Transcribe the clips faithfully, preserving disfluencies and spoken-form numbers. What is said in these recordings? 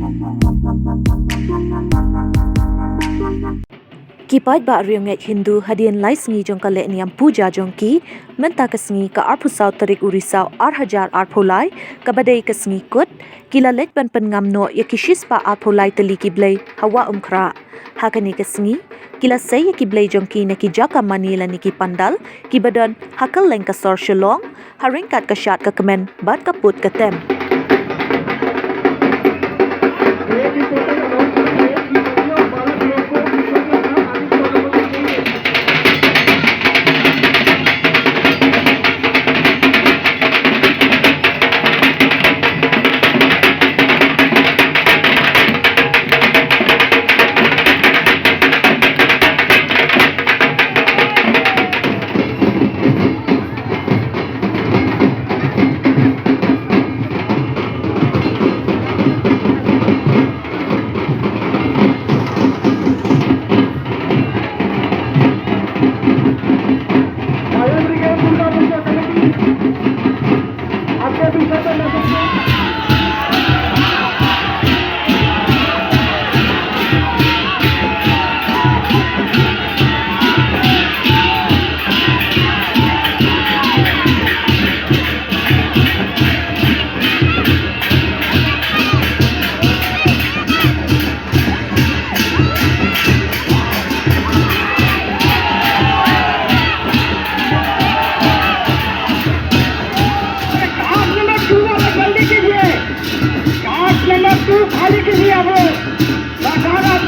Ki paidbah riewngeit Hindu hadien lai sngi jong ka lehniam puja jong ki, mynta ka sngi ka arphew saw tarik u Risaw ar hajar arphew lai, kaba dei ka sngi Kut, ki la leit ban pynngam noh ïa ki shispah arphew lai tylli ki blei ha Wah Umkhrah. Ha kane ka sngi ki la sei ïa ki blei jong ki na ki jaka mane lane ki pandal kiba don ha kylleng ka sor Shillong, ha ryngkat ka shad ka kmen bad ka put ka tem. Cast number two वाला जल्दी कीजिए, cast number to खाली कीजिए। अब सरकार, अब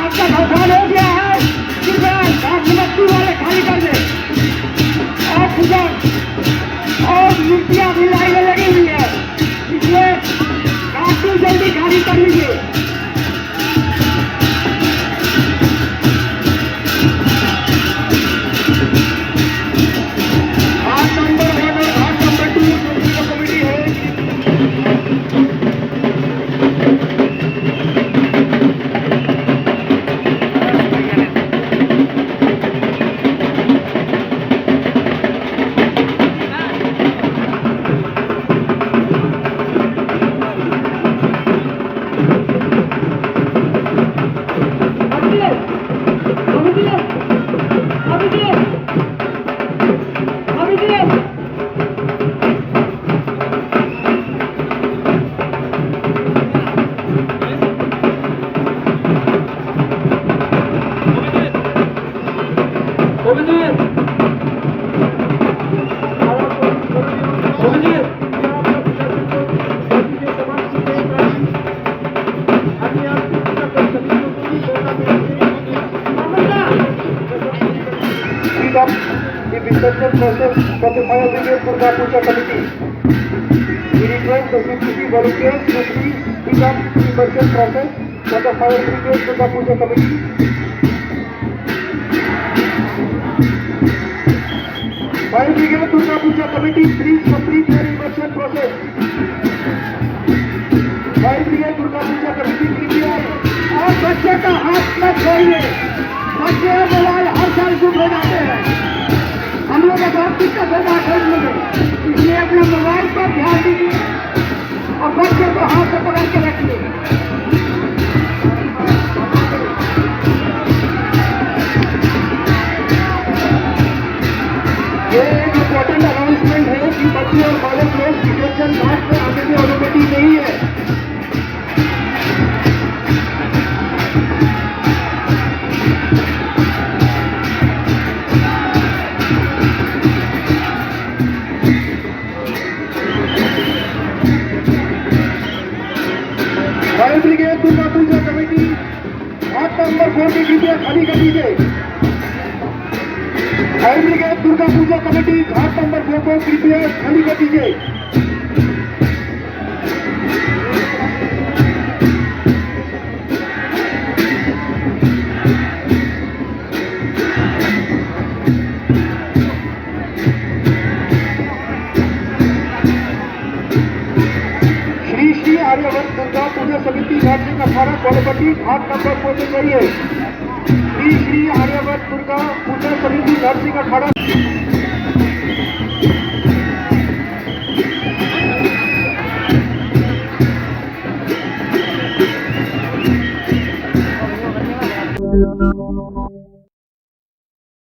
आपका भुगतान हो गया है, कृपया कास्ट नंबर टू वाले खाली कर दे। ऑक्सीजन और मूर्तियां भी लाइन में लगी हुई है, इसलिए कास्ट टू जल्दी खाली कर लीजिए। घाट नंबर वन और घाट नंबर टू जो पूजा कमेटी है, Pick up the Visurjan process for the Fire Brigade Durga Puja Committee. We request the C P C volunteers to please pick up the Visurjan process for the Fire Brigade Durga Puja Committee. Fire Brigade Durga Puja Committee, please complete your immersion process. Fire Brigade Durga Puja Committee, कृपया। और बच्चे का हाथ मत छोड़िए। बच्चे और मोबाइल हर साल गुम हो जाते हैं। हम लोग को बहुत दिक्कत होता है खोजने में, इसलिए अपने मोबाइल पर ध्यान दीजिए और बच्चे को हाथ से पकड़ के रखिए। ये एक इंपॉर्टेंट अनाउंसमेंट है कि बच्चे और बालक लोग विसर्जन घाट पर आने की अनुमति नहीं है। फायर ब्रिगेड दुर्गा पूजा कमेटी, घाट नंबर फोर की कृपया खाली कर दीजिए। फायर ब्रिगेड दुर्गा पूजा कमेटी, घाट नंबर फोर को कृपया खाली कर दीजिए। श्री श्री आर्यावर्त दुर्गा पूजा समिति, घाट नंबर अठारह, कोलपट्टी, घाट नंबर फोर पे चढ़िए। श्री श्री आर्यावर्त दुर्गा पूजा समिति, घाट नंबर अठारह।